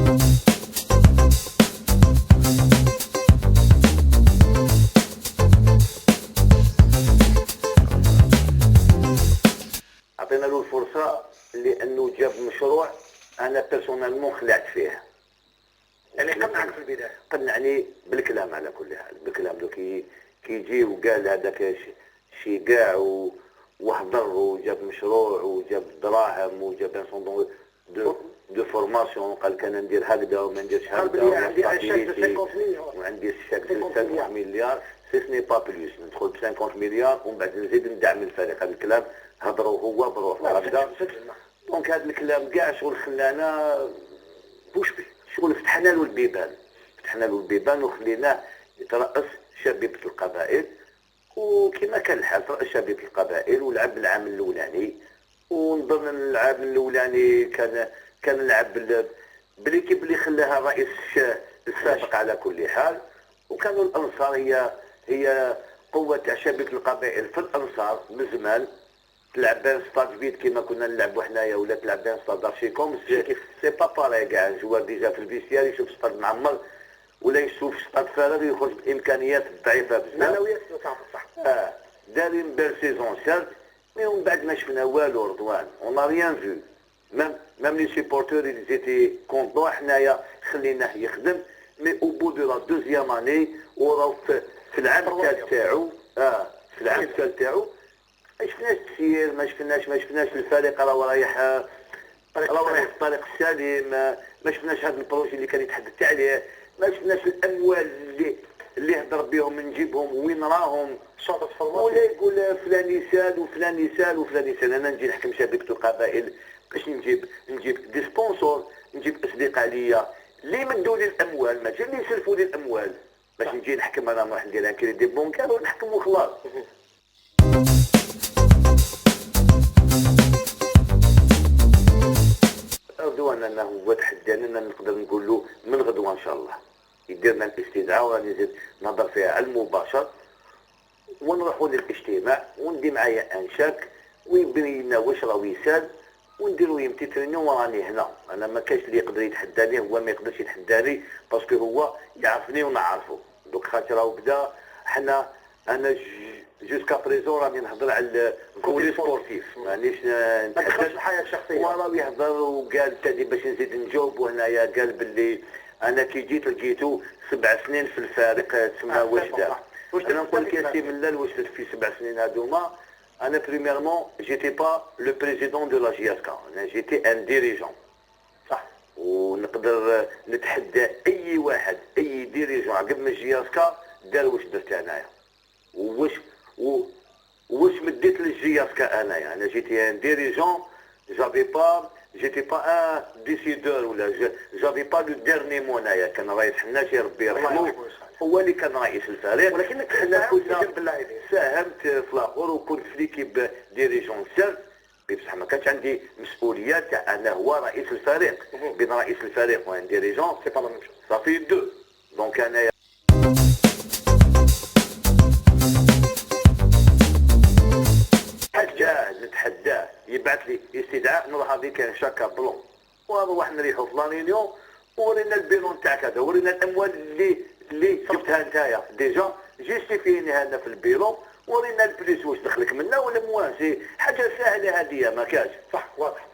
عطينا له الفرصة لانه جاب مشروع انا personnellement خلعت فيه. يعني قنعك في البداية؟ قنعني بالكلام على كل حال، بالكلام. لو كي يجي وقال هذاك شي كاع وحضر وجاب مشروع وجاب دراهم وجاب un centre de formation، قال كان ندير هكذا وما نديرش هكذا، عندي شيك de 50 مليار وعندي chèque de 50 مليار، si ce n'est pas plus، ندخل ب 50 مليار ومن بعد نزيد ندعم الفريق. هذا الكلام هضروا هو بروحه هكذا. donc هذا الكلام كاع شغل خلانا bouche bée، شغل فتحنا له البيبان، فتحنا له البيبان وخليناه يترأس شبيبة القبائل. وكما كان الحال ترأس شبيبة القبائل ولعب العام الاولاني، ونظن العام الاولاني كان لعب ب l'équipe اللي خلاها الرئيس السابق على كل حال. وكانوا الانصار هي قوة تاع شبيبة القبائل في الانصار من زمان. تلعب بين stade vide كيما كنا نلعبوا حنايا ولا تلعب بين stade archi-comble، c'est pas pareil. كاع joueur déjà في ال vestiaire يشوف ستاد معمر ولا يشوف ستاد فارغ يخرج بامكانيات ضعيفة بزاف. معنويات صح. دار une belle saison certes، mais ومن بعد ما شفنا والو رضوان، on n'a rien vu، même les supporters ils étaient contents. حنايا خليناه يخدم، mais au bout de la deuxième année وراو في العام الثالث تاعو، في العام الثالث تاعو ما شفناش التسيير، ما شفناش الفريق راهو رايح في الطريق السليم، ما شفناش هذا ال projet اللي كان يتحدث عليه، ما شفناش الاموال اللي هضر بهم نجيبهم وين راهم. شاطت. ولا يقول فلان يسال وفلان يسال وفلان يسال. انا نجي نحكم شبيبة القبائل باش نجيب des sponsors، نجيب اصدقاء ليا اللي مدوا لي الاموال، ماشي اللي يسلفوا لي الاموال. باش نجي نحكم انا نروح ندير un crédit bancaire ونحكم وخلاص. غدوة انا هو تحداني، انا نقدر نقول له من غدوه ان شاء الله يدير لنا الاستدعاء، وراني نزيد نهضر فيها على المباشر، ونروحوا للاجتماع وندي معايا un chèque ويبين لنا واش راه يسال ونديرو une petite réunion. وراني هنا انا، ما كاش اللي يقدر يتحداني، هو ما يقدرش يتحداني parce que هو يعرفني ونعرفه. donc خاطر راهو بدا حنا، انا jusqu'à présent راني نهضر على ال volet sportif، مانيش نتحدث الحياة الشخصيه. وراه يهضر وقال ثاني باش نزيد نجاوبو هنايا، قال باللي انا كي جيت لقيتو 7 سنين في الفريق، تسمى واش دار؟ انا نقول لك يا سي ملال، واش درت في 7 سنين هذوما؟ انا premièrement j'étais pas le président de la JSK، انا j'étais un dirigeant. ونقدر نتحدى اي واحد، اي dirigeant عقب من JSK دار واش درت انايا، واش مديت لل JSK انايا. انا j'étais un dirigeant، j'étais pas un décideur ولا j'avais pas le dernier mot. انايا كان رئيس حناشي ربي يرحمه هو اللي كان رئيس الفريق. ولكنك ساهمت. ساهمت في الاخر وكنت في l'équipe dirigeante certes، بصح ما كانش عندي مسؤولية تاع انا هو رئيس الفريق. بين رئيس الفريق و un dirigeant c'est pas la même chose. ça fait deux. donc انايا نتحداه يبعث لي استدعاء، نروح هذيك chèque blanc ونروح نريحو في la réunion، ورينا ال bilan تاعك هذا، ورينا الاموال اللي جبتها نتايا déjà، justifiيني هذا في ال bilan، ورينا ال plus واش دخلك منا ولا moins. c'est حاجة سهلة هذه ما كاش. صح، واضح.